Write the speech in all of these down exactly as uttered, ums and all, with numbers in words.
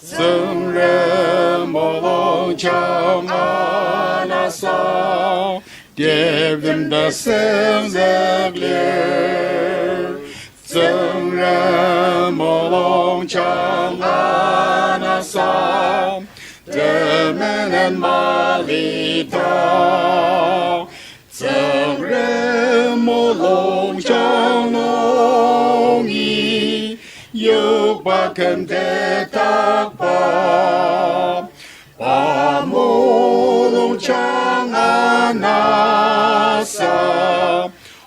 Tsüngrem mulungjang anasa, teptem ta senzük lir. Tsüngrem mulungjang anasa, temenen malidang. Tsüngrem mulungjang nungi, yokba kümtetdakba. Pa mulungjang anasa,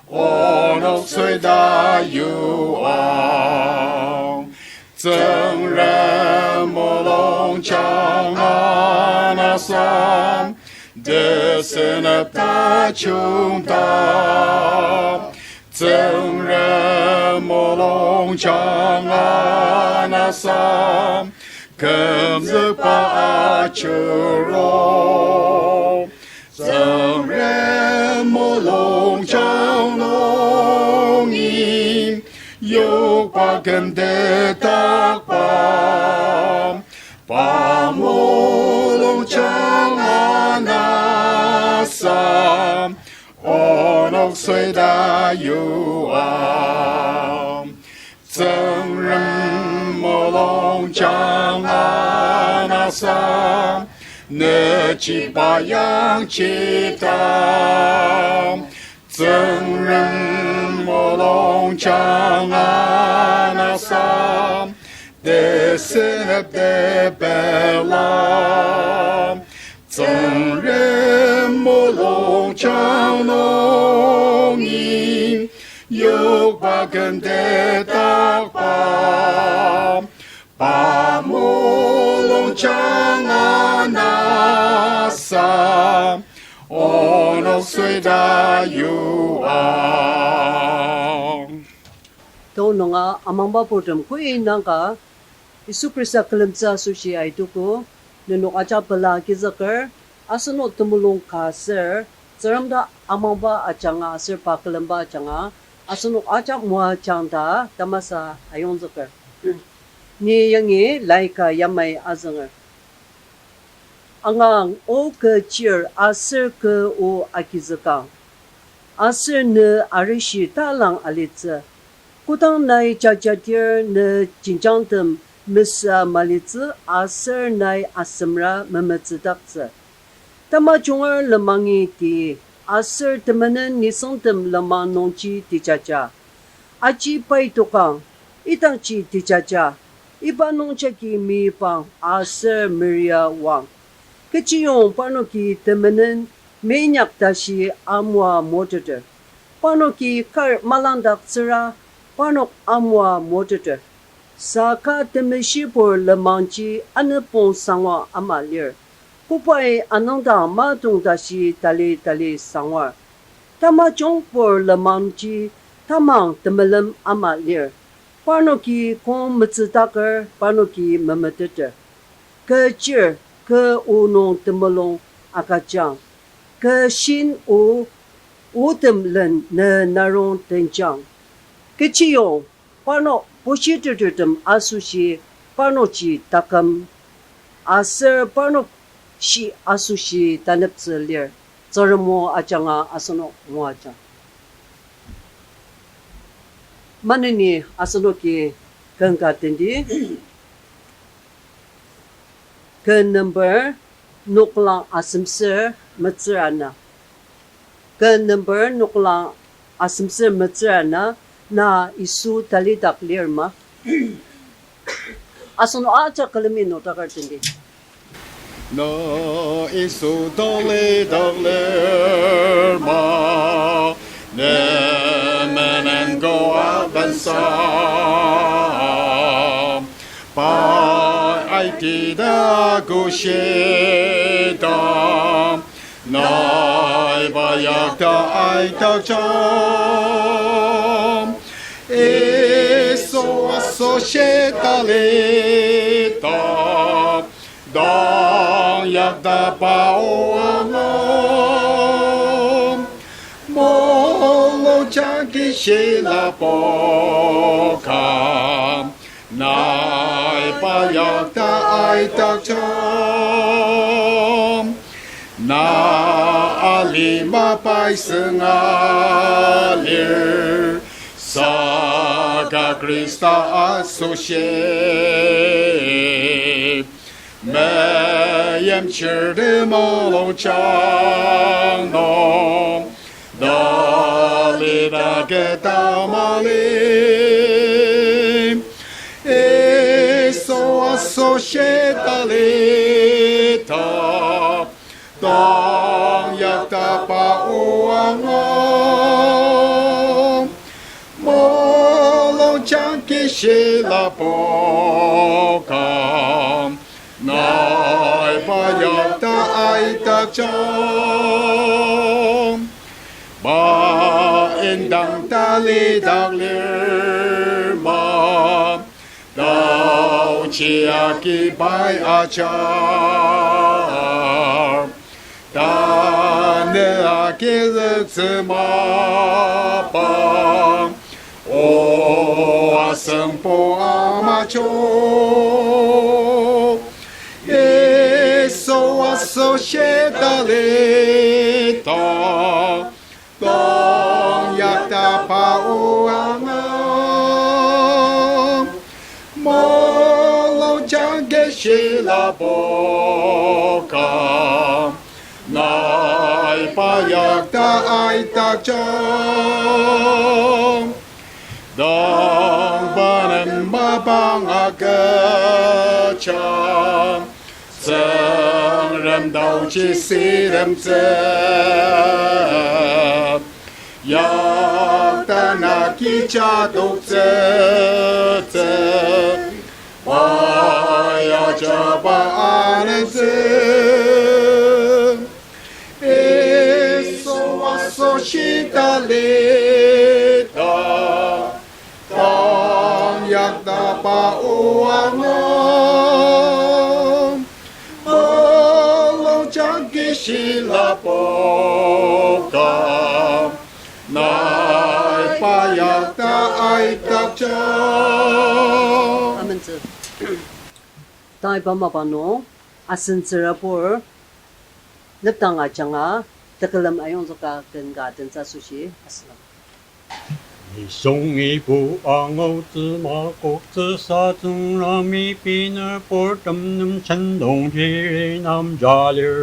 onok süita yuang. Tsüngrem mulungjang anasa, tesenep tajungta. Tsüngrem mulungjang anasa, kümzükba ajuru. Tsüngrem mulungjang nungi, yokba kümtetdakba. Pa mulungjang anasa, onok süita yuang. Tsüngrem mulungjang anasa, nüchiba yangji ta. Tsüngrem mulungjang anasa, tesenep tepela. Tsüngrem mulungjang nungi, yokba kümtetdakba. Pa mulungjang anasa, onok süita yuang. Tanü nunga amangba purtem koi nangka, Yisu Khrista külemtsü asoshi aitogo, nenok ajak pela agizüker, asenok temulung ka aser, Tsüngrem ta amangba ajanga aser pa külemba ajanga, asenok ajak moajang ta tamasa ayongzüker. Ni yangi laika yamai azünger. Angang o kü chir aser kü o agizükang. Aser ne arishi talang alitsü. Kodang nai jajadir ne jenjangtem mesüa malitsü aser nai asemra memetsüdaktsü. Tamajunger lemangi ti, aser temenen nisungtem lenmang nungji tijaja. Aji pai tokang, idangji tijaja, iba nungjagi meyipang aser meria wang. Kechiyong parnoki temenen meinyak tashi amua moteter. Parnoki kar malangdaktsüra parnok amua moteter. Saka temeshibur lenmangji anepong sangwa ama lir. Kobai anüngdang matong tashi tali tali sangwar. Tamajungbur lenmangji tamang temulung ama lir. Parnoki kong metsüdaker parnoki memeteter. Kü chir, kü o nung temulung agüjang. Kü shin o, otem len ne narung tenjang. Kechiyong, parnok bushitetertem asoshi parnokji taküm, aser parnok shi asoshi taneptsü lir. Tsüngrem o ajanga asenok moajang. Maneni asenoki ken ka tendi. Ken number noklang asemser metsür ana. Ken number noklang asemser metsür ana, na Yisu talidak lir ma. Asenok ajak külemi nokdaker tendi. Na Yisu talidak lir ma, ne menen koa bensa. Pa aitida kushida, nai pa yakta aitakja. Yisu asoshi talida, dang yakta pa o anung. Mulungjang kishila poka, nai pa yakta aitakjang. Na alima pai sünga lir, saka Khrista asoshi. Meimchir temulungjang nung, talita keta mali. Yisu asoshi talita, tang yaktaba o angang, mulungjang kishi lapoka, nai pa yakta aitakjang. Pa indang talidak lir ma, taochi agi pai ajar. Tanü agizüktsü mapang, o asüngbo amajo. Yisu asoshi talita, tang yaktaba o angang, mulungjang kishi lapoka, nai pa yakta aitakjang. Dang panen mapang agüjang, Tsüngrem taochi süremtsü, yakta na kija toktsütsü, pa ya jaba anentsü. Yisu asoshi talita, tang yaktaba o angang, mulungjang kishi lapoka, nai pa yakta aitakjang. Amentsü. Taiba mapang nung, asen tsürabur, lepdang ajanga, tekülem ayongzüka ken ka tentsü asoshi asüngdang. Nisung ibu angutsü makoktsüsa Tsüngremi pinepurtem nem sentong jiri namjalir.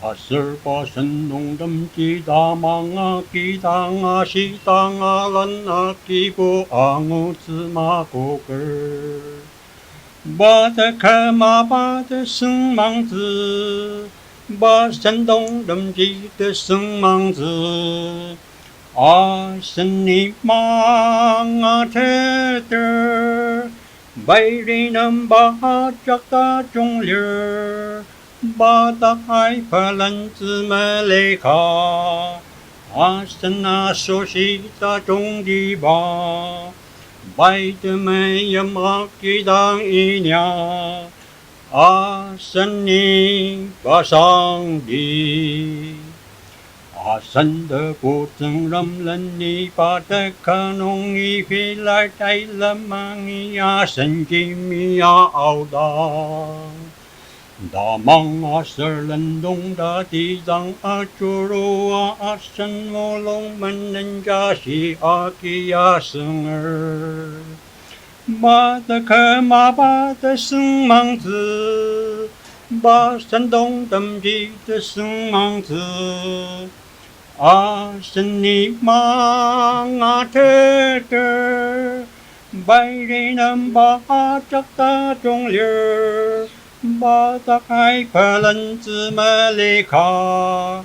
Aser pa sentongtemji tamang akidang ashidang alan akibo angutsü makoker. Pa teküma pa tesüngmangtsü, pa sentongtemji tesüngmangtsü. Asen ni mangateter, pai rinem pa ajak tajung lir, pa dak ai pelentsü melika, asen asoshi tajungtiba, pai temeim akidang inyak, asen ni pasangdi. Asen Tebu Tsüngrem leniba teka nungi pilar tai lemangi asen jimia aodang. Tamang aser lendong tatidang ajurua asen mulung menen jashi agia sünger. Pa teküma pa tesüngmangtsü, pa sentongtemji tesüngmangtsü. Asen ni mangateter, pai rinem pa ajak tajung lir, pa dak ai pelentsü melika,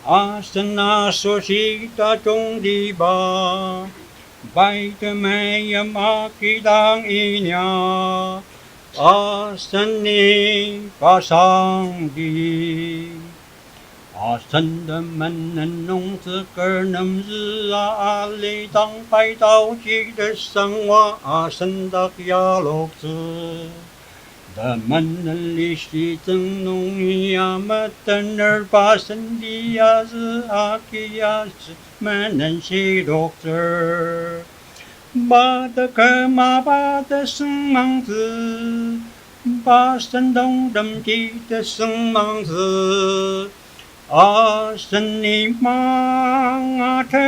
asen asoshi tajungtiba, pai temeim akidang inyak, asen ni pasangdi. Asen temenen nung tsüker nemzüa alidang pai taochi tesangwa asen dak yaloktsü. Temenen lishitsüng nungi ametener pa senti azü agia sü menen shidoktsür. Pa teküma pa tesüngmangtsü, pa sentongtemji tesüngmangtsü, asen ni mangateter,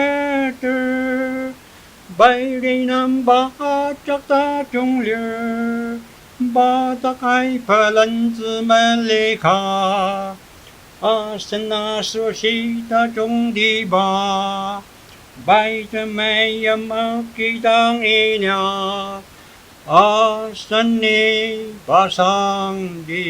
pai nem pa ajak tajung lir, pa dak ai pelentsü melika, asen asoshi tajungtiba, pai temeim akidang inya, asen ni pasangdi.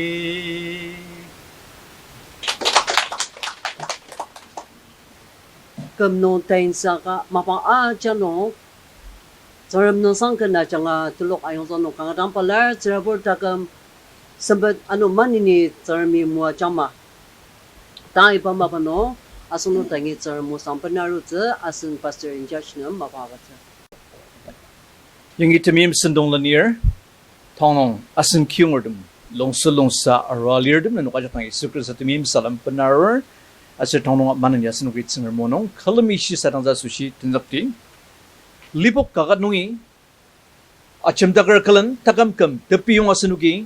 Küm nung tainsaka mapang ajak nung, Tsüngrem nung sangken ajanga telok ayongzüng nung kanga dang pelar, tsürabur taküm sempet ano maneni Tsüngremi moajangma. Ta iba mapa nung, asenok dangi Tsüngrem osang benarutsü, asen pastor in charge nem mapa agütsü. Yangi temeim sentong lenir, tanü nung asen kiyongertem, longsa longsa arua lirtem nenok ajak dang Yisu Khrista temeim salem benarur, aser tanü nung maneni asenoki Tsüngrem o nung külemi shisadangtsü asoshi tenzükdi. Lipok kaket nungi, ajemdaker külen taküm küm tepiyong asenoki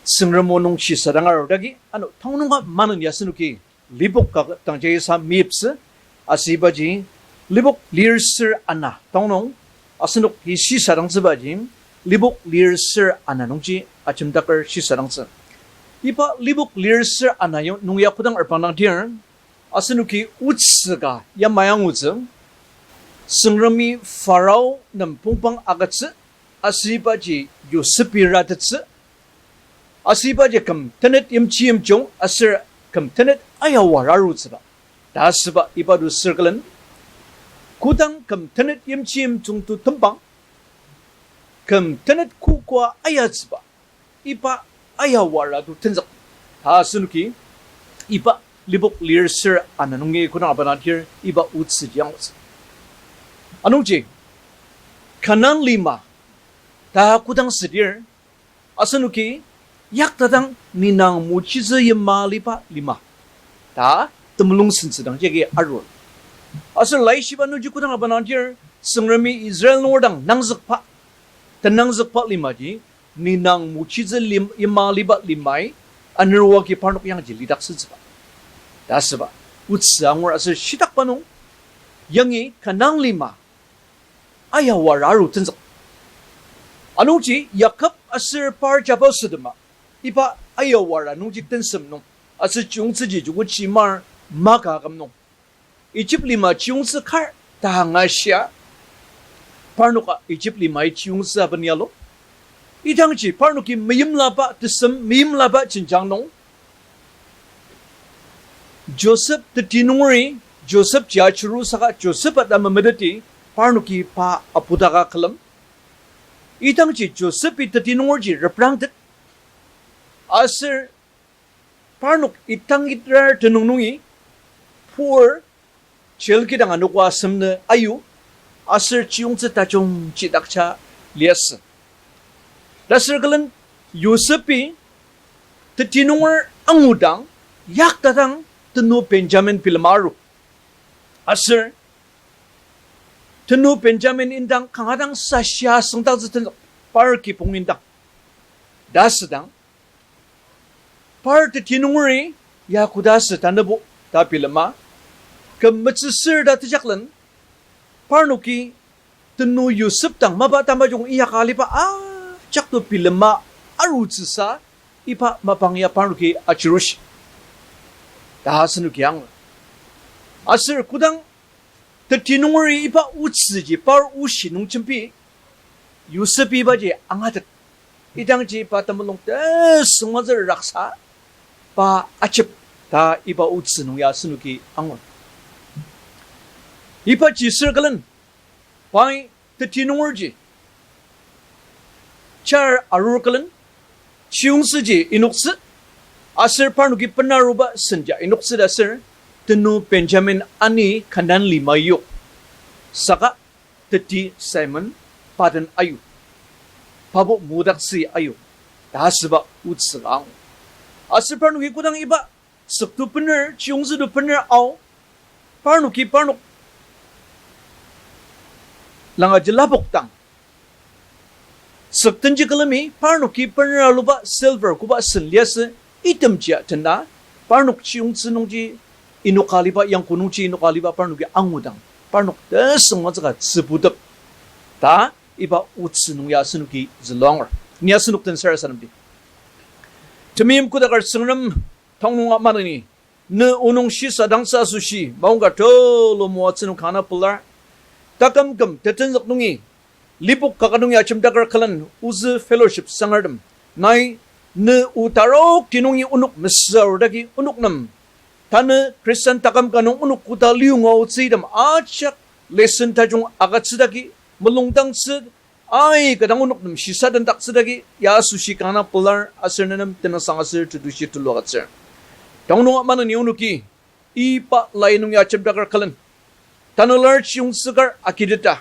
Tsüngrem o nung shisadang arudagi, ano tanü nunga maneni asenoki Lipok kaket dangji sa meyiptsü, aser ibaji Lipok lir ser ana tanü nung, asenok hi shisadangtsübaji, Lipok lir ser ana nungji ajemdaker shisadangtsü. Iba Lipok lir ser ana yong nung ya kodang erbang dangdir, asenoki otsü ka yamai angutsü, Tsüngremi Pharaoh nem pongpang agütsü, aser ibaji Yosepi ratettsü, aser ibaji küm tenet yimchi yimjung aser küm tenet ayawara arutsüba. Ta asüba iba to sür külen, kodang küm tenet yimchi yimjung to tembang, küm tenet kokoa ayatsüba, iba ayawara to tenzük. Ta asenoki iba Lipok lir ser ana nungi kodang abanadir iba otsüji angutsü. Anungji, Kanan lima ta kodang südir, asenoki yaktadang ninang mochitsü yima liba lima ta temulung sentsü dang jagi arur. Aser laishiba nungji kodang abanadir, Tsüngremi Israel nunger dang nangzükba, tenangzükba limaji, ninang mochitsü lim-, yima liba limai, anerwa agi parnok yangji lidaktsütsüba. Ta asüba, otsü angur aser shitakba nung, yangi Kanan lima ayawara aru tenzük. Anungji Jakob aser par jaba sütema, iba ayawara nungji tensem nung, aser chiyungtsüji joko chimar maka aküm nung, Egypt lima chiyungtsü kar ta angashia, parnoka Egypt limai chiyungtsü aben yalo. Idangji parnoki meimlaba tesem, meimlaba jenjang nung, Joseph teti nungeri, Joseph ji achiru saka Joseph ata memeteti, parnoki pa apudaka külem. Idangji Josephi teti nungerji reprangtet. Aser parnok idang idrar tenüng nungi pur jail kidang anogo asem nü ayu, aser chiyungtsü tajungji dakja liasü. Ta sür külen Josephi teti nunger angudang yaktadang tenu Benjamin bilema aru. Aser tenu Benjamin indang kanga dang sashia süngdangtsü tenük par kibong indang. Ta asüdang par teti nungeri ya koda asü tanübo ta bilema, küm metsüsür ta tejaklen, parnoki tenu Joseph dang mapa tamajung inyaka aliba ajak to bilema arutsüsa iba mapang ya parnoki achirushi ta asenoki angur. Aser kodang teti nungeri iba otsüji par oshi nung jembi, Joseph ibaji angatet. Idangji pa temulung tesüngmazü raksa pa ajep ta iba otsü nung ya asenoki angur. Ibaji sür külen, pai teti nungerji jar arur külen, chiyungtsüji inoktsü, aser parnoki benaruba senja inoktsü ta sür, tenu Benjamin ani Kanan lima yok. Saka teti Simon pa den ayu, pabo modaktsü ayu ta asüba otsü ang. Aser parnoki kodang iba süktü bener, chiyungtsü to bener ao, parnoki parnok Tanga jilabok dang, süktenji külemi parnoki bener aluba silver koba sen liasü, itemjia tena, parnok chiyungtsü nungji inoka aliba, yangko nungji inoka aliba parnoki angudang, parnok tesüngmangtsüka tsübutep ta iba otsü nung ya asenoki zülua angur. Ni asenok den sarasademdi. Temeim kodaker Tsüngrem, tanü nunga maneni, ne onung shisadangtsü asoshi maongka tulu moatsü nung kanga pelar. Taküm küm tetenzük nungi, Lipok kaka nungi ajemdaker külen ozü fellowship sangertem, nai ne o taroki nungi onok mesüa arudaki onok nem tanü Christian taküm ka nung onok koda liyonga otsü item ajak lesson tajung agütsüdaki, mulungdangtsü, aika dang onok nem shisadendaktsüdaki ya asoshi kanga pelar aser ne nem tenüngsang aser tetushi tulu agütsür. Tanü nunga maneni onoki iba lai nungi ajemdaker külen, tanü lar chiyungtsü kar agiteta,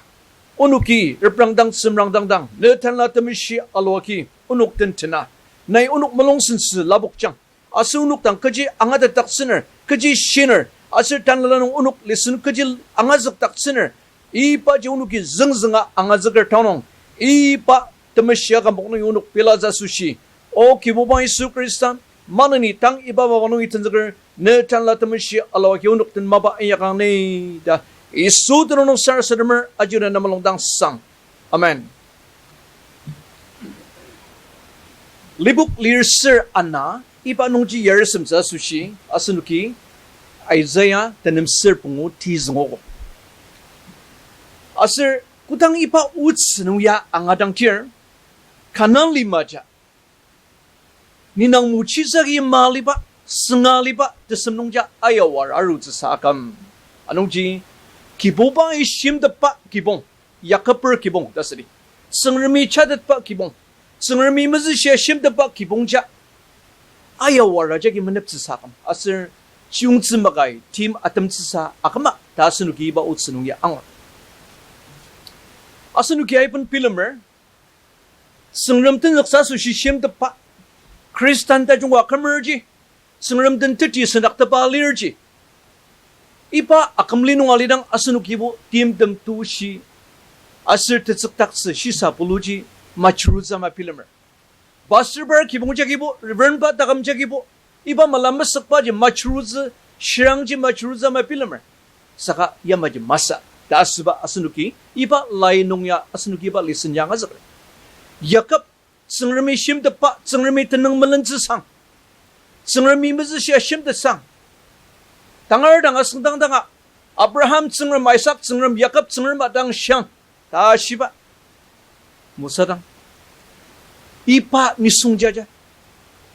onoki reprangdang semrangdang dang ne Tanela Temeshi aluaki onok den tena, nai onok mulung sentsü lapokjang. Aser onok dang kechi angatetdaktsüner, kechi shiner, aser Tanela nung onok lesson kechi angazükdaktsüner, ibaji onoki züngzünga angazüker tanung, iba Temeshi akümpok nungi onok pelatsü asoshi, O Kibuba Yisu Khrista, maneni tang iba mapang nungi tenzüker ne Tanela Temeshi aluaki onok den mapa inyakang ni ta Yisu tenüng nung sarasademer, aji ne mulungdang sang. Amen. Lipok lir ser ana, iba nungji yarisemtsü asoshi, asenoki Isaiah tenem ser pungu ti züngogo. Aser kodang iba otsü nung ya angadangdir, Kanan lima ja, ninang mochisa agi maliba, sünga aliba tesem nungja ayawara arutsüsa aküm. Anungji, Kibubai shimtetba kibong, Yakober kibong ta südi. Tsüngremi chatetba kibong, Tsüngremi mezüshia shimtetba kibongja ayawara jagi meneptsüsa aküm. Aser chiyungtsü makai tim atemtsüsa aküma ta asenoki iba otsü nung ya angur. Asenoki aiben bilemer, Tsüngrem tenzüktsü asoshi shimtetba, Khristan tajung ka kümerji, Tsüngrem den teti sendaktepa alirji, iba akümli nung alidang asenokibo timtem tushi aser tetsükdaktsü shisa puluji machurutsü ama bilemer. Pastor par kibong jagibo, Reverend pa taküm jagibo, iba mala mesükbaji machurutsü, shirangji machurutsü ama bilemer. Saka yamaji masü ta asüba asenoki, iba lai nung ya asenoki iba lesson ya angazüker. Yakob, Tsüngremi shimtetba, Tsüngremi tenüng melentsüsang, Tsüngremi mezüshia shimtetsang, tangar dang asüngdang danga, Abraham Tsüngrem, Isak Tsüngrem, Yakob Tsüngrem adang shiang ta shiba Mosa dang, iba nisung jaja.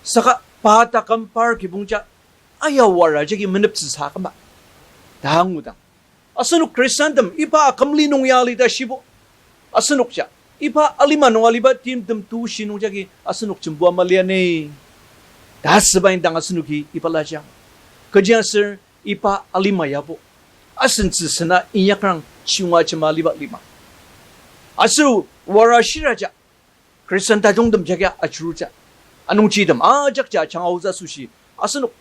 Saka pa taküm par kibong ja ayawara jagi meneptsüsa aküma ta angudang, asenok Khristantem iba akümli nung ya alita shibo, asenok ja iba alima nung aliba timtem tushi nung jagi asenok jembua malia ni ta asüba indang asenoki iba lajiang. Kechiaser iba alima yabo asentsü sena inyakrang chiyunga jema aliba lima. Aser wara shiraja Khristan tajungtem jagia ajuruja, anungji item ajakja ajanga aotsü asoshi asenok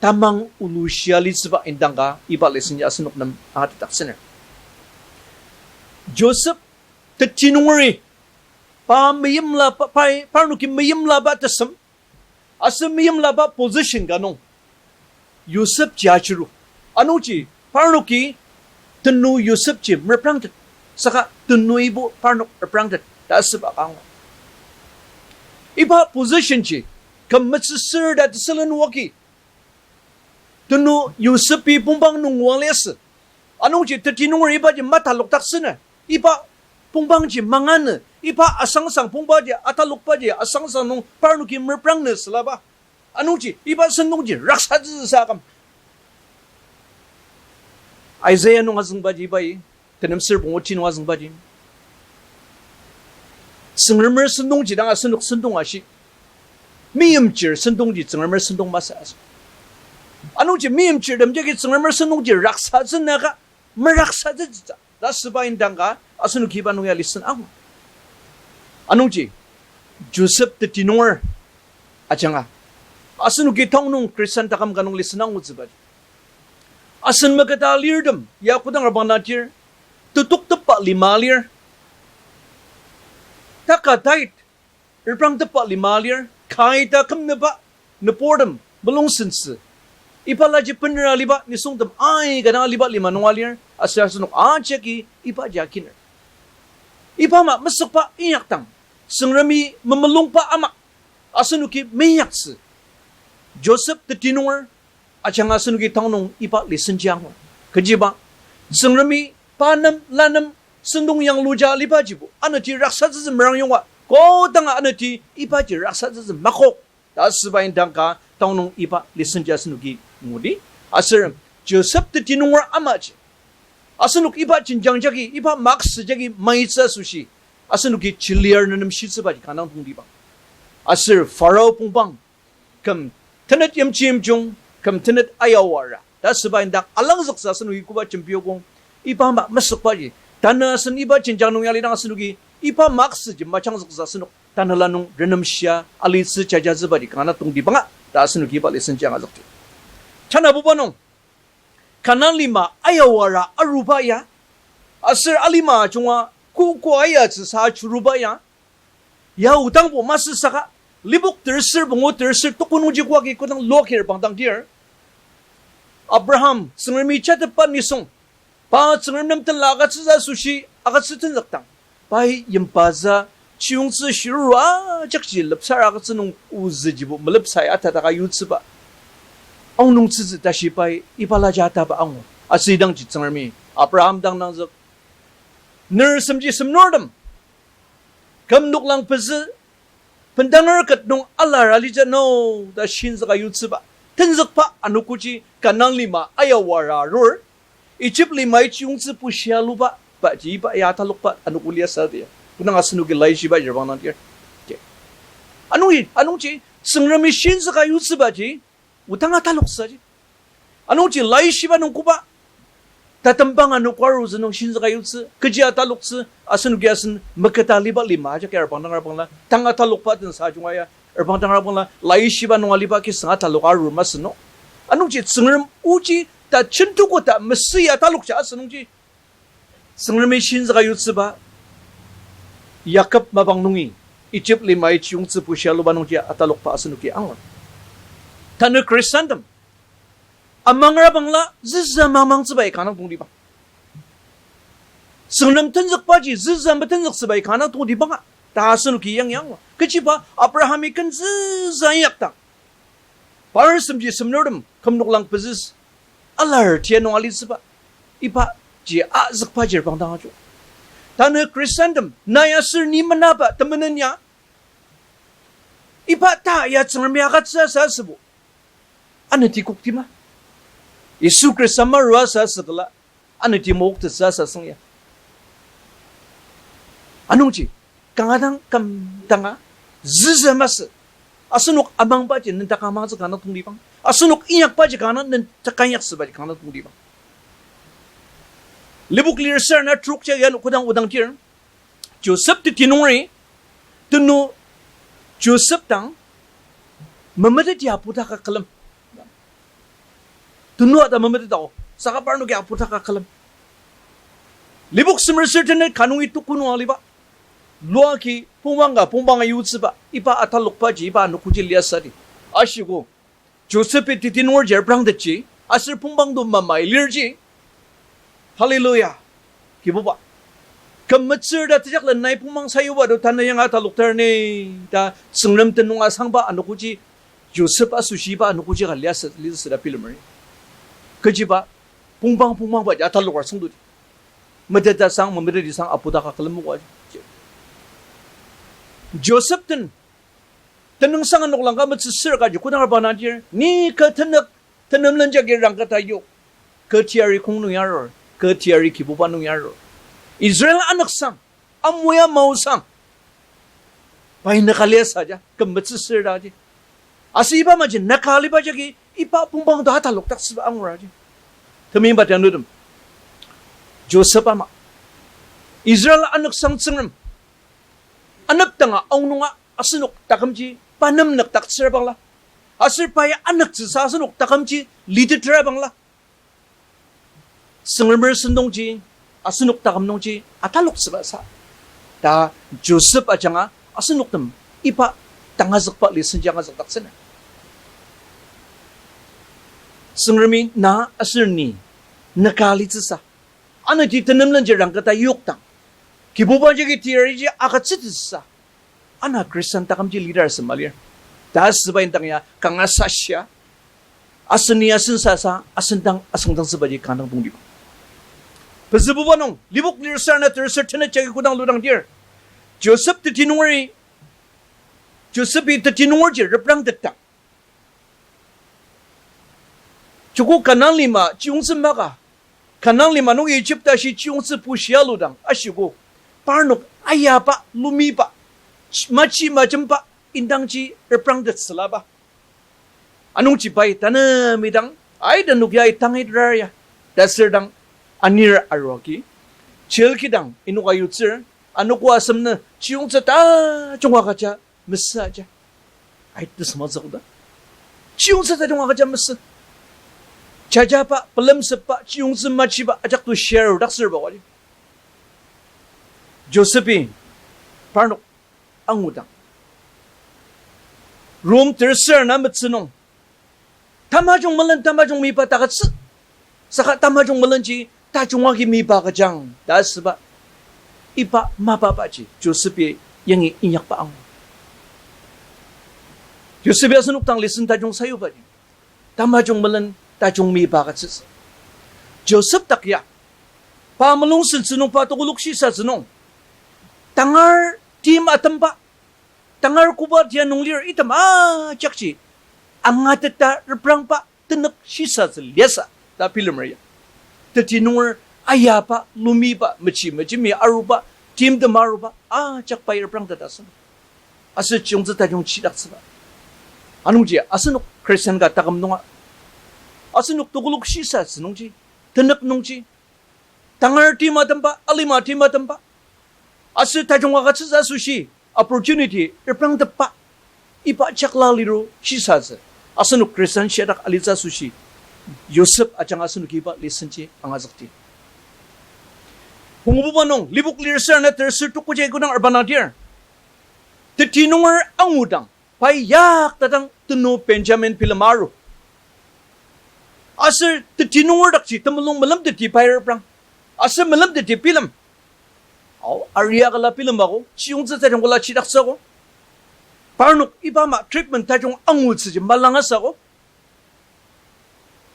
tamang ulushia litsüba indang ka iba lesson ya asenok nem atetdaktsüner. Joseph teti nungeri, pa meimlaba, pai parnoki meimlaba tesem aser meimlaba position ka nung Yosepji ajuru. Anungji parnoki tenu Yosepji merprangtet, saka tenuibo parnok reprangtet ta asüba ka angur. Iba positionji küm metsüsür ta tesülen oa agi, tenu Yosepji pongpang nung oa liasü. Anungji teti nunger ibaji matalokdaktsünü, iba pongpangji manganü, iba asangsang pongbaji, atalokbaji asangsang nung parnoki meprangnü sülaba. Anungji iba sentongji raksatsüsa aküm. Isaiah nung azüngbaji ibai, tenem ser pungu ti nung azüngbaji, Tsüngremer sentongji dang asenok sentong ashi. Meimchir sentongji Tsüngremer sentong masü asü. Anungji meimchirtem jagi Tsüngremer sentongji raksatsünüka, meraksatsütsü ta asüba indang ka asenoki iba nung ya lesson angu. Anungji Joseph teti nunger ajanga asenoki tanü nung Khristan taküm ka nung lesson angutsübaji, asen maketa alirtem ya kodang arbang nadir, tetuktepba lima lir, Taka tait, reprangtepba lima lir, kaita kümnüba, nübortem, mulung sentsü. Iba laji bener aliba, nisungtem aika dang aliba lima nung alir, aser asenok ajaki ibaji akiner. Iba ama mesükba inyakdang, Tsüngremi memulungba ama, asenoki meinyaktsü. Joseph teti nunger, ajanga asenoki tanü nung iba lesson ji angur. Kechiba, Tsüngremi pa nem, la nem, sentong yangluja alibajibo, anati raksatsütsü merang yonga, kodanga anati ibaji raksatsütsü makok. Ta asüba indang ka tanü nung iba lesson ji asenoki ngudi. Aser Joseph teti nunger amaji, asenok iba jenjang jagi, iba maksü jagi maitsü asoshi, asenoki chiliar nenem shitsübaji kanga tongtibang. Aser Pharaoh pongpang, küm tenet yimjiyimjung, küm tenet ayawara ta asüba indang alangzüktsü asenoki koba jembiokong, iba ama mesükbaji, tanü asen iba jenjang nung ya lidang asenoki iba maksüji majangzüktsü asenok tanela nung renemshia alitsü jajatsübaji kanga tongtibanga ta asenoki iba lesson ji angazükdi. Tanabuba nung, Kanan lima ayawara aruba ya, aser alima ajunga kokoa ayatsüsa ajuruba ya, ya odangbo masü saka, Lipok terser pungu terser tuku nungji koagi kodang lokir bangdangdir, Abraham, Tsüngremi jatepba nisung, pa Tsüngrem nem tenla agütsütsü asoshi agütsü tenzükdang, pai yimbatsü, chiyungtsü shiruru ajakji lepsar agütsü nung ozüjibo melepsai atataka yutsüba aonung tsütsü tashi pai iba laja ataba angur. Aser idangji Tsüngremi Abraham dang nangzük, ner semji semnurtem, küm noklang pezü, bendanger ket nung alar alitsü no, ta shinzüka yutsüba tenzükba anogoji Kanan lima ayawara arur, Egypt limai chiyungtsü pushia aluba, paji iba ya atalokba anogo liasü di. Kodang asenoki laishiba jirbang nangdir, ke, anungi, anungji Tsüngremi shinzüka yutsübaji, odang ataloktsüji. Anungji laishiba nung koba tatembang anogo arutsü nung shinzüka yutsü, kechi ataloktsü, asenoki asen meketa aliba lima ajaki arbang dang arbangla, tang atalokba tensa ajunga ya, arbang dang arbangla, laishiba nung aliba kisüng atalok arur masü no. Anungji Tsüngrem oji ta jentuko ta mesüi atalokja asü nungji, Tsüngremi shinzüka yutsüba, Yakob mapang nungi, Egypt limai chiyungtsü pushia aluba nungji atalokba asenoki angur. Tanü Khristantem amangra bangla züzü mamangtsübai kanga tongtibang. Tsüngrem tenzükbaji züzü metenzüktsübai kanga tongtibanga ta asenoki yangi angur. Kechiba Abrahami ken züzü inyakdang, par semji semnurtem küm noklang pezü alar tia nung alitsüba, ibaji azükba jirbang dang ajo. Tanü Khristantem nai aser ni menaba temenen ya, iba ta ya Tsüngremi agütsüsa asübo, anati koktima? Yisu Khrista marua sa asükela, anati moktettsü sa asüng ya. Anungji, kanga dang küm danga, züzü masü, asenok amangbaji nendaka amangtsü kanga tongtibang, asenok inyakbaji kanga nendaka inyaktsübaji kanga tongtibang. Lipok lir ser ana trok jagi ano kodang odang tir, Josep teti nungeri, tenu Josep dang memeteti apudaka külem. Tenua ta memeteta o, saka parnoki apudaka külem. Lipok semer ser tenet ka nungi tuku nung aliba, luaki pongpang ka pongpang ayutsüba iba atalokbaji iba anogoji liasü di. Ashiko, Josepi teti nungerji reprangtetji, aser pongpang to mamai lirji. Hallelujah. Kibuba, küm metsür ta tejaklen nai pongpang sayuba to tanü yanga ataloktar ni ta Tsüngrem tenüng asangba anogoji, Josep asoshi iba anogoji ka liasü, liasü ta bilemer. Kechiba, pongpang pongpangbaji atalokar süngdodi. Meteta sang, memeteti sang, apudaka külem moka. Josep den tenüngsang noklang ka metsüsür kaji kodang arba nadir, ni kü tenük, tenemlen jagi rangketa yok. Kü teyari kong nung ya arur, kü teyari Kibuba nung ya arur. Israel anüksang, amoya maosang, pai nüka liasü ja, küm metsüsür ta ji. Aser iba maji nüka aliba jagi, iba pongpang to atalokdaktsüba angur aji. Temeimba tanurtem, Josep ama, Israel anüksang Tsüngrem, anepdanga aonunga asenok takümji pa nem nükdaktsür bangla, aser pai anüktsüsa asenok takümji litetra bangla, Tsüngremer sentongji asenok taküm nungji ataloktsüba sa. Ta Joseph ajanga asenoktem iba tangazükba lesson ji angazükdaktsüner. Tsüngremi na aser ni nüka alitsüsa, anati tenemlenji rangketa yokdang, Kibuba jagi teyariji agütsütsüsa, ana Khristan takümji leader asem alir. Ta asüba indang ya kanga sashia, aseni asen sasa, asen dang asüngdangtsübaji kanga dang tongtibang. Pezübuba nung, Lipok lir sür ana terser tenet jagi kodang ludang dir, Joseph teti nungeri, Josephi teti nungerji reprangtetdang, joko Kanan lima chiyungtsü maka, Kanan lima nung Egypt tashi chiyungtsü pushia ludang ashiko, parnok ayaba, lumiba, machi majemba indangji reprangtettsülaba. Anungji pai tanü midang, ai tanü ya itang idrar ya, ta sür dang anir aruagi, jail kidang inoka yutsür, anogo asem nü chiyungtsü tajung agüja mesü aja. Ai tesüngmangtsü koda, chiyungtsü tajung agüja mesü. Jajaba, pelemsepba, chiyungtsü machiba ajak to share daksürba wali, Josephi parnok angudang, room terser ana metsü nung, tamajung melen, tamajung miba takütsü. Saka tamajung melenji tajung agi miba agüjang ta asüba, iba mapabaji Josephi yangi inyakba angu. Josephi asenok dang lesson tajung sayubaji, tamajung melen tajung miba agütsütsü. Joseph dak ya, pa mulung sentsü nung, pa tekolak shisatsü nung, tangar tim atemba, tangar koba tia nung lir item ajakji angateta reprangba tenük shisatsü liasü ta bilemer ya. Teti nunger ayaba, lumiba, mechi mejemi aruba, timtem aruba ajak pai reprangteta asü. Aser chiyungtsü tajung chidaktsüba. Anungji asenok Christian ka taküm nunga, asenok tekolak shisatsü nungji, tenük nungji, tangar tim atemba, alima tim atemba, aser tajung agütsütsü asoshi opportunity reprangtepba, iba jakla liru shisatsü asenok Christian shitak alitsü asoshi, Joseph ajanga asenoki iba lesson ji angazükdi. Pungububa nung, Lipok lir sür ana terser tuku ji kodang arba nang dir, teti nunger angudang, pai yaktadang tenu Benjamin bilem aru. Aser teti nunger dakji temulung melemteti pai reprang. Aser melemteti bilem, ao, aria kala bilem ako, chiyungtsü tajung kala chidaktsü ako. Parnok iba ama treatment tajung angutsüji malang asü ako.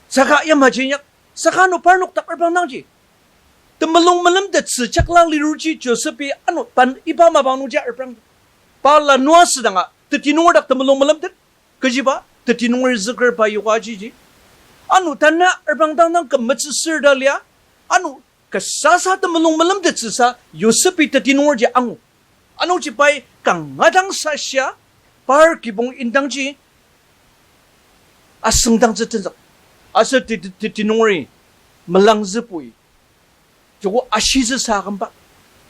Saka yamaji inyak, saka ano parnok dak reprangdangji, temulung melemtettsü jakla liruji Josephi ano pan iba mapang nungji reprang. Pa lanua asüdanga teti nunger dak temulung melemtet, kechiba teti nunger züker pa yoka ajiji. Ano tanü reprangdang dang küm metsüsür ta lia, ano kasasa temulung melemtettsüsa Josephi teti nungerji angu. Anungji pai kanga dang sashia, par kibong indangji asüngdangtsü tenzük. Aser te-, te-, teti nungeri melangzüpoi, joko ashitsüsa akümba.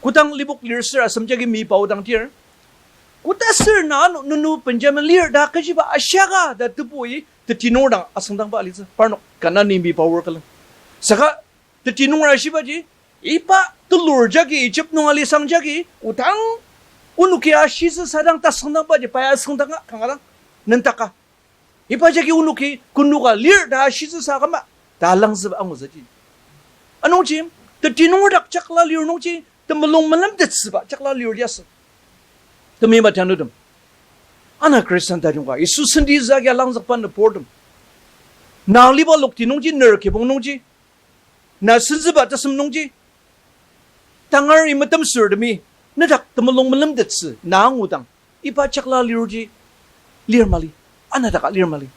Kodang Lipok lir sür asem jagi mipaodang dir, koda sür na ano nenu Benjamin lir ta kechiba ashiaka ta tebui teti nunger dang asüngdangba alitsü, parnok Kanani mipaor külen. Saka teti nunger ashibaji, iba telur jagi, Egypt nung alisang jagi, odang onoki ashitsüsa dang tasüngdangbaji pai asüngdanga kanga dang nüngdaka. Iba jagi onoki kü nunga lir ta ashitsüsa aküma ta langzüba angutsüji. Anungji, teti nunger dak jakla lir nungji, temulung melemtettsüba jakla lir liasü. Temeiba tanütem, ana Khristan tajung ka Yisu sentitsü agi alangzükba nüburtem, na aliba lokti nungji, ner kibong nungji, na senzüba tasem nungji, tangari metemsürtemi nedak temulung melemtettsü na angudang, iba jakla liruji lir mali, ana daka lir mali.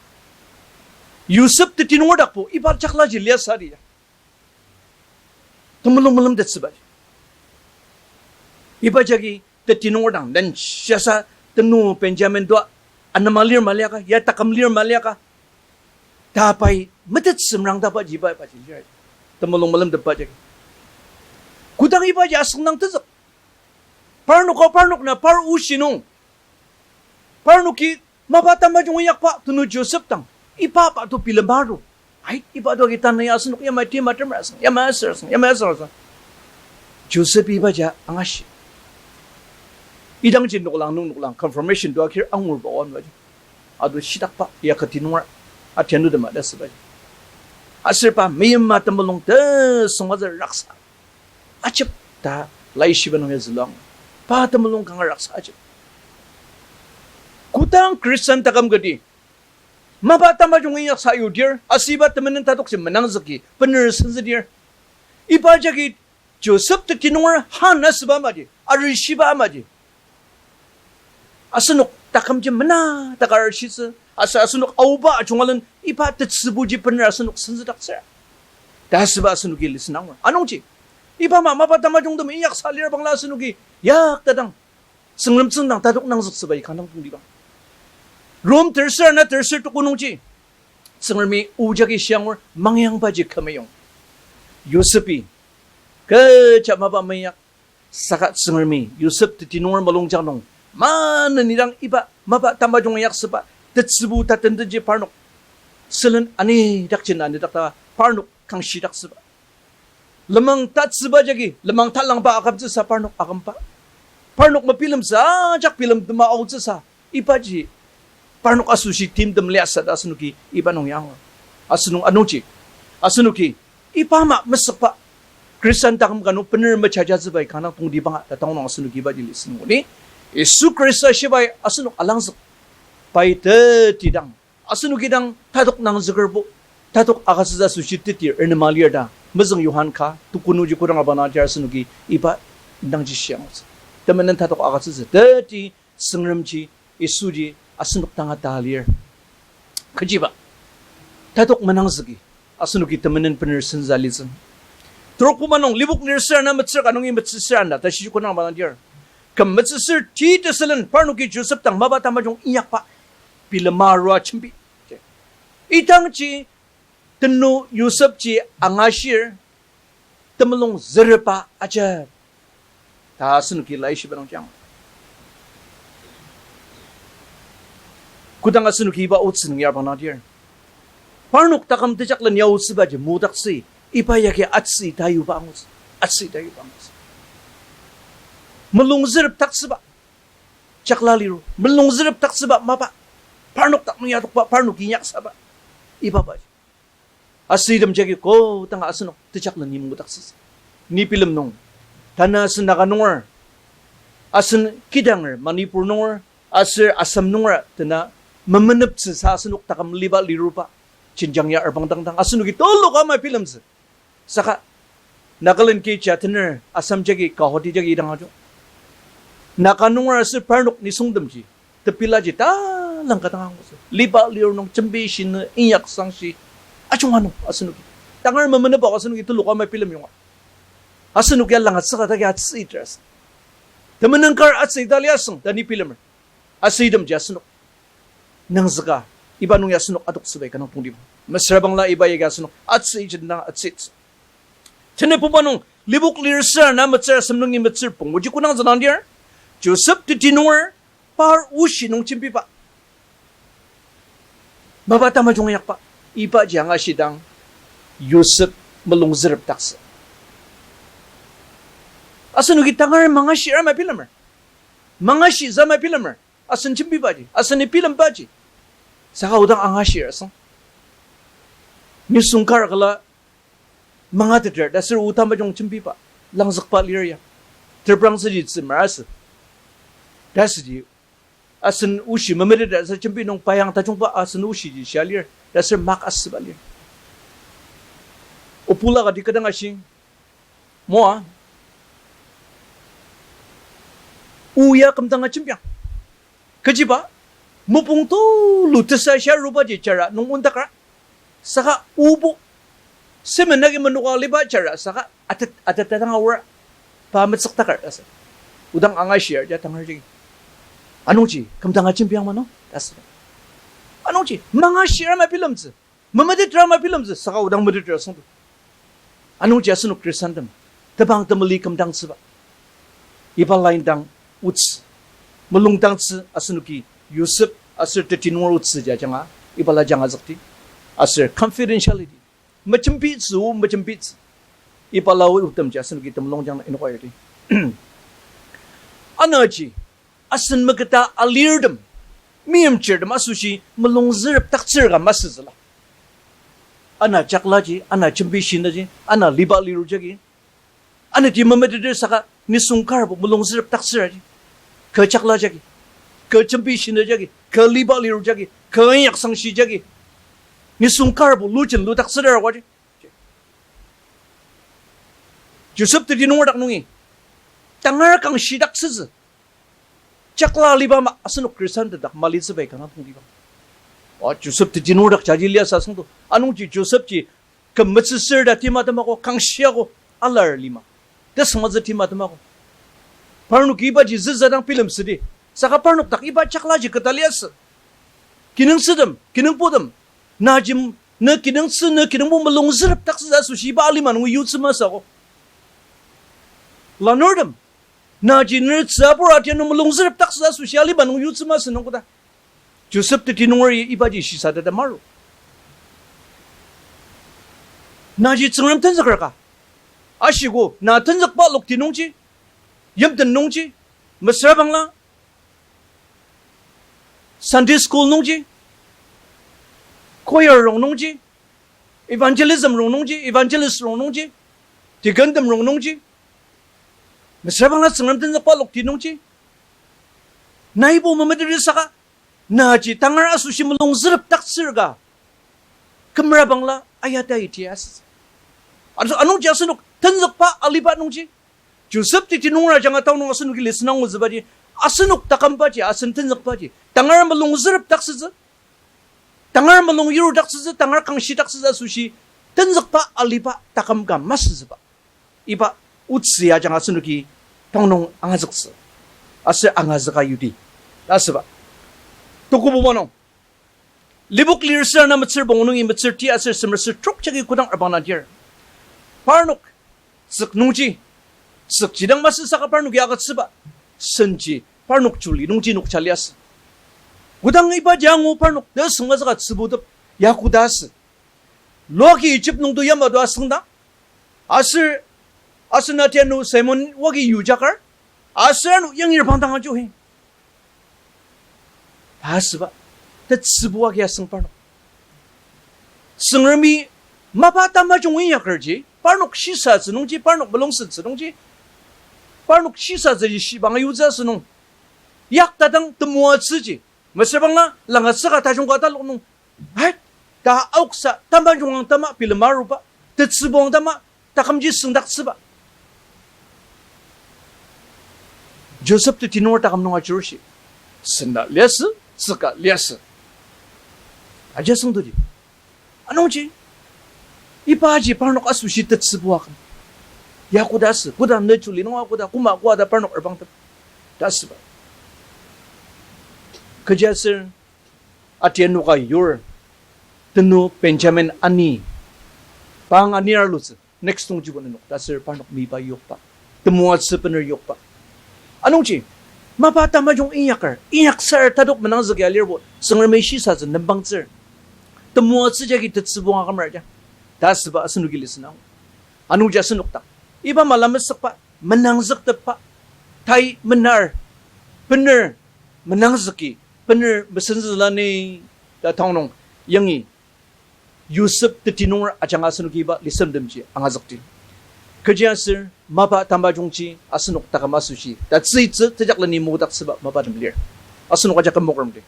Yosep teti nunger dakbo iba jaklaji liasü di ya, temulung melemtettsübaji. Iba jagi teti nunger dang den shiasa, tenu Benjamin tua anema lir maliaka, ya taküm lir maliaka, ta pai metettsü merangdabaji iba, ibaji lir, temulung melemtetba jagi. Kodang ibaji asüngdang tenzük, parnoka parnok na par oshi nung, parnoki mapa tamajung inyakba tenu Josep dang, iba pa to bilema aru. Ai, iba to agi tanü ya asenok yamai tima temer asang, yamai aser asang, yamai aser asang. Josep ibaji angashi. Idangji noklang nung noklang confirmation tua kir angur ba oan baji. Ado shitakba ya kati nunger atianu tema ta sübaji. Aser pa meyima temulung tesüngazü raksa ajep ta laishiba nung ya zülua angur. Pa temulung kanga raksa ajep. Kodang Christian taküm kati mapa tamajung inyaksa yudir, asüba temenen tatokji menangzüki bener senzüdir. Iba jagi Joseph teti nunger han asüba amaji, arishiba amaji. Asenok takümji mena takar shitsü, aser asenok aoba ajungalen iba tetsübuji bener asenok senzüdaktsür. Ta asüba asenoki listen angur. Anungji, iba ama mapa tamajungtem inyaksa lir bangla asenoki yaktadang Tsüngrem tsüngdang tatok nangzüktsübaji kanga tongtibang. Rom terser ana terser tuku nungji, Tsüngremi o jagi shiangur mangyangbaji kü meyong. Yosepi kecha mapa meinyak, saka Tsüngremi Yosep teti nunger mulungjang nung, maneni dang iba mapa tamajung inyaksüba tetsübu tatendenji parnok sülen anidakji na anidakta parnok kangshidaktsüba. Lenmang tatsüba jagi lenmang talangba akümtsüsa parnok akümba. Parnok mebilemtsü ajak bilemtema aotsüsa, ibaji parnok asoshi timtem liasü ta asenoki iba nung yang. Asenung anungji, asenoki iba ama mesükba Khristan taküm ka nung bener mejajatsübai kanga tongtibanga ta tangu nung asenoki ibaji listen nguni. Yisu Khrista shibai asenok alangzük, pai tetidang asenoki dang tatok nangzükerbo, tatok agütsütsü asoshi teti renema lir ta mezüng Johan ka tuku nungji kodang abana jar asenoki iba indangji shiangutsü. Temenen tatok agütsütsü teti Tsüngremji, Yisuji asenok danga ta lir. Kechiba tatok menangzüki asenoki temenen bener senzü litsü. Trok puma nung Lipok lir ser ana metsür ka nungi metsüsür ana ta shiji kodang abana lir. Küm metsüsür ti tesülen parnoki Josep dang mapa tamajung inyakba bilema arua jembi. Idangji tenu Yosepji angashir, temulung züreba aja ta asenoki laishiba nung jang. Kodang asenoki iba otsü nung yar bangla dir, parnok taküm tejaklen ya otsübaji mudaktsü, iba yagi atsü tayuba angutsü, atsü tayuba angutsü. Mulung zürepdaktsüba jakla liru, mulung zürepdaktsüba mapa, parnok dak nung yadokba, parnok inyaksaba, ibabaji. Asütem jagi kodanga asenok tejaklen ni mudaktsütsü. Ni bilem nung, tanü asen Naga nunger, asen kidanger Manipur nunger, aser Assam nunger tena memeneptsüsa asenok taküm liba liruba jenjang ya arbang dangdang asenoki tulu ka ama bilemtsü. Saka Nagaland kecha tener Assam jagi Guwahati jagi idang ajo. Naga nunger aser parnok nisungtemji tepilaji talangka dang angutsü. Liba lir nung jembi shinü inyak sangshi ajunga nung asenoki tangar memenepa asenoki tulu ka ama bilem yonga. Asenok ya langatsüka dagi atsü iter asü. Temenen kar atsü ita liasüng ta ni bilemer. Asütemji asenok nangzüka, iba nung ya asenok adoktsübai kanga tongtibang. Mesüra bangla iba yagi asenok atsü ijendang atsütsü. Tenet puma nung Lipok lir ser ana metsür asem nungi metsür punguji kodang züngdir, Josep teti nunger par oshi nung jembiba, mapa tamajung inyakba, ibaji angashidang Yosep mulung zürepdaktsü. Asenoki tangar mangashir ama bilemer. Mangashi zama bilemer. Asen jembibaji, asen bilembaji. Saka odang angashir asüng. Nisung kar kala mangateter ta ser o tamajung jembiba, langzükba lir ya. Teprang süji tsü merasü. Ta süji asen oshi memeteter ta ser jembi nung payang tajungba asen oshiji shia lir ta ser mak asüba lir. Opula kati kadang ashi, moa o ya kümdanga jembiang. Kechiba, mopung tulu tesa shia arubaji jara nung ondakra. Saka obo, semen agi menoka liba jara saka atet, atet ta dang aor, pa metsükdakar ta sü. Odang angashir ja tangar jagi. Anungji kümdanga jembiang ma nung ta sü. Anungji mangashir ama bilemtsü, memeteter ama bilemtsü, saka odang meteter asüngdo. Anungji asenok Khristantem tebang temeli kümdangtsüba, iba la indang otsü, mulung dangtsü asenoki Yosep aser teti nunger otsüji ajanga iba la ajanga zükdi. Aser confidentiality, mejembitsü o mejembitsü, iba la otemji asenoki temulungjang inoka yadi. Anaji asen meketa alirtem, meimchirtem asoshi mulung zürepdaktsür ka masütsüla. Ana jaklaji, ana jembi shindaji, ana liba liru jagi, anati memeteter saka nisung karbo mulung zürepdaktsüraji. Kü jakla jagi, kü jembi shinda jagi, kü liba liru jagi, kü inyaksangshi jagi, nisung karbo lujen ludaktsüra waji. Joseph teti nunger dak nungi tangar kangshidaktsütsü. Jakla aliba ama asenok Khristan tedak malitsübai kanga tongtibang. O Joseph teti nunger dak jaji liasü asüngdo. Anungji Joseph ji küm metsüsür ta tima temako, kangshi ako, alar lima. Tesüngmetsü tima temako. Parnok ibaji züzadang bilemsüdi. Saka parnok dak iba jaklaji keta liasü. Kinungtsütem, kinungputem, najim, ne kinungtsü, ne kinungpo mulung zürepdaktsütsü asoshi iba alima nung yutsü masü ako. Lanurtem, naji ner tsübur atianu mulung zürepdaktsütsü asoshi alima nung yutsü masü nung koda. Joseph teti nungeri ibaji shisateta maru. Naji Tsüngrem tenzüker ka. Ashiko, na tenzükba lokti nungji, yimten nungji, mesüra bangla, Sunday school nungji, choir rong nungji, evangelism rong nungji, evangelist rong nungji, deacontem rong nungji, mesüra bangla Tsüngrem tenzükba lokti nungji, naibo memeteri saka, naji tangar asoshi mulung zürepdaktsür ka, kümera bangla ayata iti asütsü. Ano, anungji asenok tenzükba aliba nungji, Joseph teti nunger ajanga tanü nung asenoki lesson angutsübaji, asenok takümbaji, asen tenzükbaji tangar mulung zürepdaktsütsü, tangar mulung yurudaktsütsü, tangar kangshidaktsütsü asoshi tenzükba aliba taküm ka masütsüba. Iba otsü ajanga asenoki tanü nung angazüktsü. Aser angazüka yudi. Asüba. Tukububa nung Lipok lir sür ana metsür pungu nungi metsür ti aser semer sür trok jagi kodang reprangdang dir, parnok tsük nungji, tsükji dang masü saka parnoki agütsüba senji parnok juli nungji nokja liasü. Kodang ibaji angu parnok tesüngmazüka tsübutep, ya koda asü? Loaki Egypt nungto yamato asüngdang, aser asen atianu Simon wagi yujakar, aser ano yangi reprangdang ajuhi ta asüba, tetsübu agi asüng parnok. Tsüngremi mapa tamajung inyakerji, parnok shisatsü nungji, parnok mulungsettsü nungji, parnok shisatsüji shibang ayutsü asünung, yaktadang temoatsüji, mesüra bangla langatsüka tajung ka talok nung, hai, ta aoksa tamajung ang tama bilema aruba, tetsübu ang tama, takümji süngdaktsüba. Joseph teti nunger taküm nung ajurushi, sena liasü, tsüka liasü, aji asüngdodi. Anungji, ibaji parnok asoshi tetsübu aküm. Ya koda asü, koda ne juli nunga koda, koma koda parnok reprangtep ta asüba. Kechiaser atianu ka yur, tenu Benjamin ani, pa ang anir alutsü, next nungjibo nenok ta aser parnok miba yokba, temoatsü bener yokba. Anungji, mapa tamajung inyaker, inyaksar tadok menangzüki alirbo Tsüngremi shisatsü nembangtsür, temoatsü jagi tetsübu ang akümer ja ta asüba asenoki lesson angu. Anungji asenok dak iba mala mesükba, menangzüktepba, tai menar, bener menangzüki, bener mesenzüla ni ta tanü nung yangi Joseph teti nunger ajanga asenoki iba lesemtemji angazükdi. Kechiaser mapa tamajungji asenok taküm asoshi tatsüitsü tejakleni mokdaktsüba mapatem lir. Asenok ajak küm mokremdi.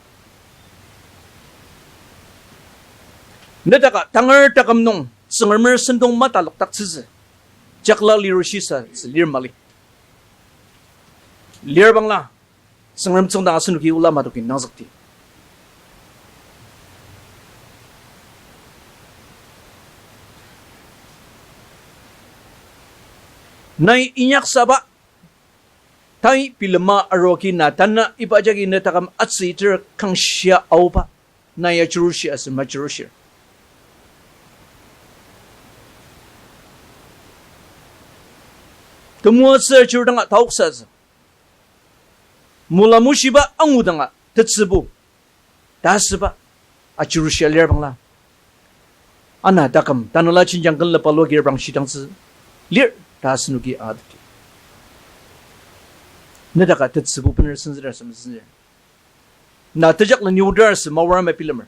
Nedaka tangar taküm nung Tsüngremer sentong matalokdaktsütsü, jakla liru shisatsü lir mali. Lir bangla, Tsüngrem tsüngdang asenoki ola madoki nangzükdi. Nai inyaksaba, tai bilema aroki na tanü iba jagi ne taküm atsüiter kangshia aoba, nai ajurushi aser majurushir. Temoatsü ajurudanga taoksatsü, mulamushiba angudanga tetsübu ta asüba ajurushia lir bangla, ana taküm tanela jenjang kenlepa loki reprangshidangtsü lir ta asenoki angati. Nedaka tetsübu bener senzüra sü mesenzür. Na tejaklen yudarasü mawar ama bilemer.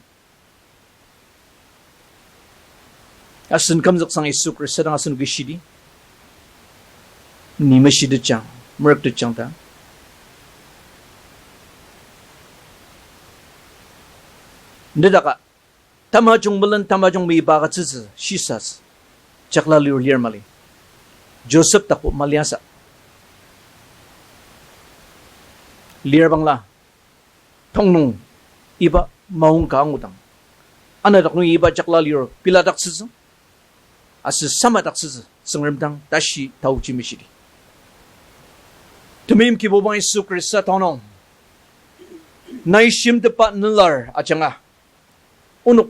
Asen kümzüksang Yisu Khrista dang asen kishidi. Ni meshitetjang, merüktetjang ta. Nedaka tamajung melen tamajung meiba agütsütsü shisas jakla lir lir mali. Joseph dakbo maliasa lir bangla, tongnung iba maongka angudang, ana dak nung iba jakla lir biladaktsütsü, aser samadaktsütsü Tsüngrem dang tashi taoji meshidi. Temeim Kibuba Yisu Khrista tonung, nai shimtetba nelar ajanga onok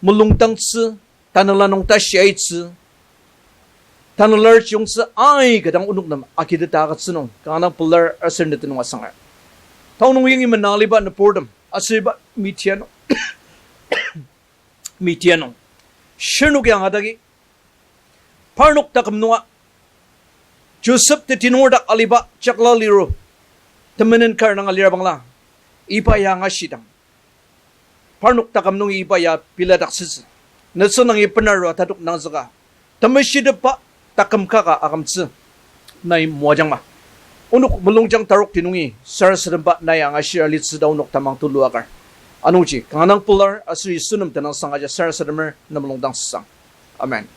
mulungdangtsü, tanela nung tashi aitsü, tanelar chiyongtsü aika dang onok nem agiteta agütsü nung kanga dang pelar aser ne tenüng asangar. Tonung yangi menang aliba nüburtem aser iba media nung, media nung shirnoki angadagi parnok taküm nunga Joseph teti nunger dak aliba jakla liru temenen kar nanga lir bangla, iba ya angashidang parnok taküm nungi iba ya biladaktsütsü, nütsünangi benarua tatok nangzüka, temeshitepba taküm kaka akümtsü nai moajangma. Onok mulungjang tarokti nungi sarasademba nai angashir alitsü ta onok tamang tulu akar. Anungji kanga dang pelar aser Yisu nem tenüngsang aja sarasademer, ne mulung dang sang. Amen.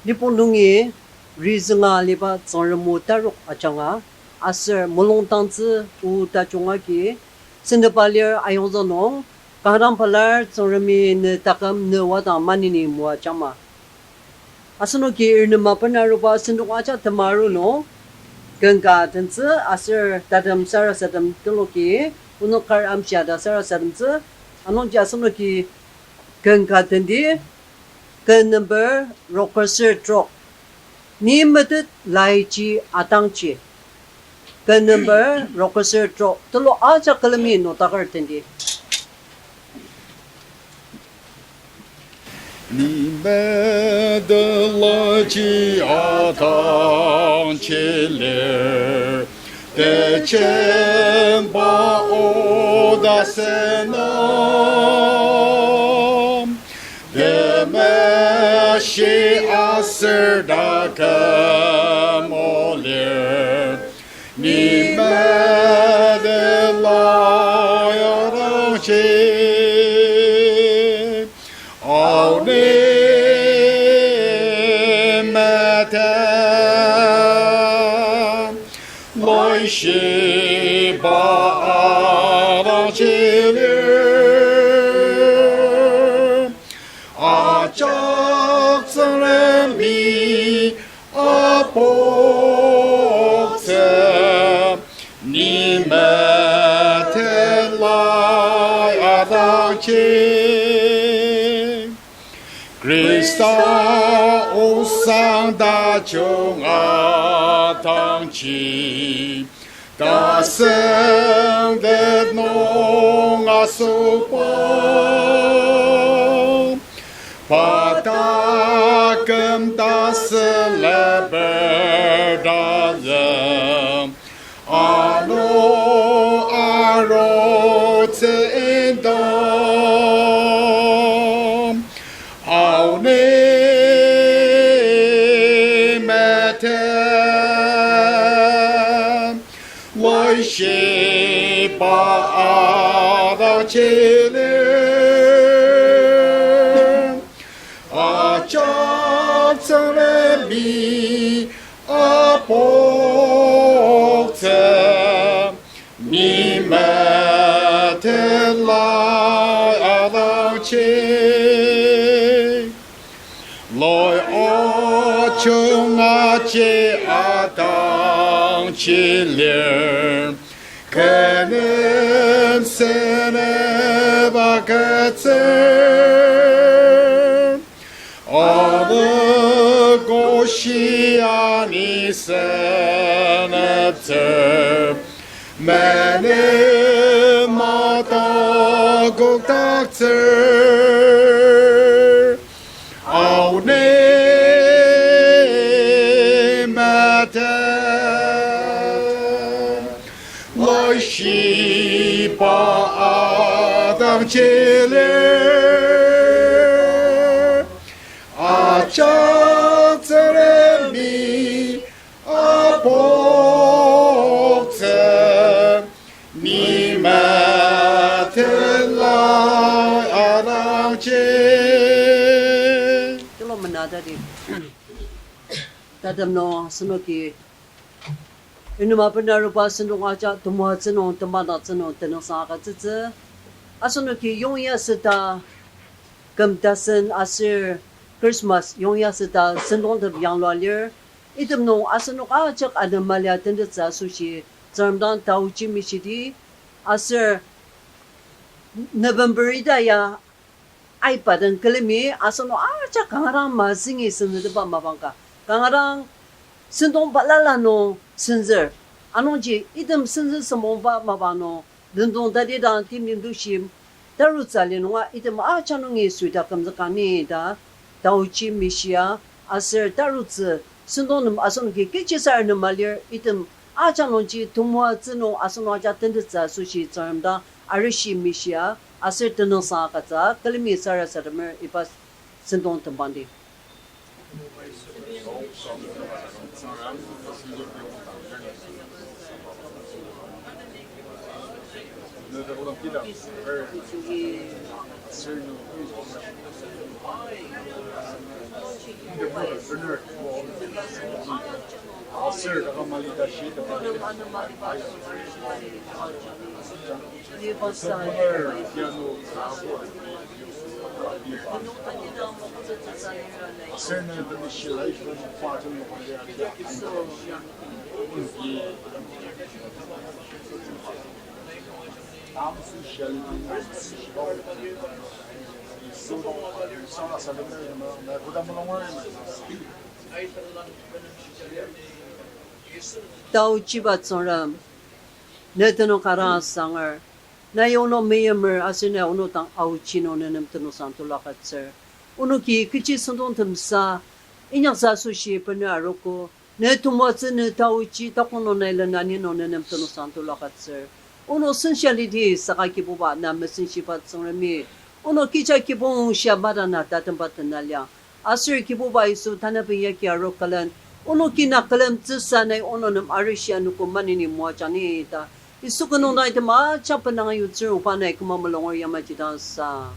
Nibo nungi rizünga aliba Tsüngrem o tarok ajanga, aser mulungdangtsü o tajung agi, sentepa lir ayongzü nung, kanga dang pelar Tsüngremi ne taküm ne wadang maneni moajangma. Asenoki irnema benaruba sentong ajak temaru nung, ken ka tentsü aser tatem sarasadem teloki, onok kar amshia ta sarasademtsü, anungji asenoki ken ka tenti, ken number rokoser trok. Ni metet laiji atangji. Ken number rokoser trok. Tulu ajak külemi notaker tenti. Ni metet laiji atangji lir, tejemba oda senam, temeshi aser taküm o lir. Ni metet lai atangji, ao ni metet laishiba atangji lir. Ajak Tsüngremi apoktsü, ni metet lai atangji. Khrista osang tajung atangji, tasüngtet nung asoba, pa taküm tasüleper tazü, ano arutsü indang, ao ni metet laishiba atangji lir. Ajak Tsüngremi apoktsü, ni metet lai atangji. Lai ajunga ji atangji lir, kü nem senep agütsür. Aloko shia ni seneptsür, menema takokdaktsür, ao ni metet Chilir, ajak Tsüngremi apoktsü, ni metetla adangji. Tulu mena tadi. Tatem nung asenoki Inuma bena aruba sentong ajak temoatsü nung, tematangtsü nung, tenüngsang agütsütsü. Asenoki yongya süta küm tasen aser Christmas yongya süta sentongtem yanglua lir. Item nung asenok ajak anemalia tentettsü asoshi Tsüngrem dang taochi mishidi. Aser November ita ya aiba den külemi asenok ajak kanga dang mazingi senütepa mapang ka. Kanga dang sentong balala nung senzür. Anungji item senzür semongba mapang nung lendong tati dang timtem tushi tarutsü ali nunga item ajak nungi suita kümzükang ni ta taochi mishia aser tarutsü sentong nem asenoki kechisar nema lir item ajak nungji temoatsü nung asenok ajak tentettsü asoshi Tsüngrem dang arishi mishia aser tenüngsang agütsü külemi sarasademer iba sentong tembangdi. Taochiba Tsüngrem, ne tenüng kanga dang asangar, nai onok meimer aser nai onok dang aochi nung nenem tenüngsang tulu agütsür. Onoki kechi sentong temsa inyaktsü asoshi bener arogo, ne temoatsü ne taochi takok nung nai lenani nung nenem tenüngsang tulu agütsür. Onok sensa lidi saka Kibuba na mesenshiba Tsüngremi, onok kecha kibong shia mada na tatemba tena liang. Aser Kibuba Yisu, tanaben yagi aru külen, onoki na külemtsüsa nai onok nem arishi anogo maneni moajang ni ta Yisu kü nung nai tema ajak benanga yutsür, oba nai küma mulunger yamaji dang sa.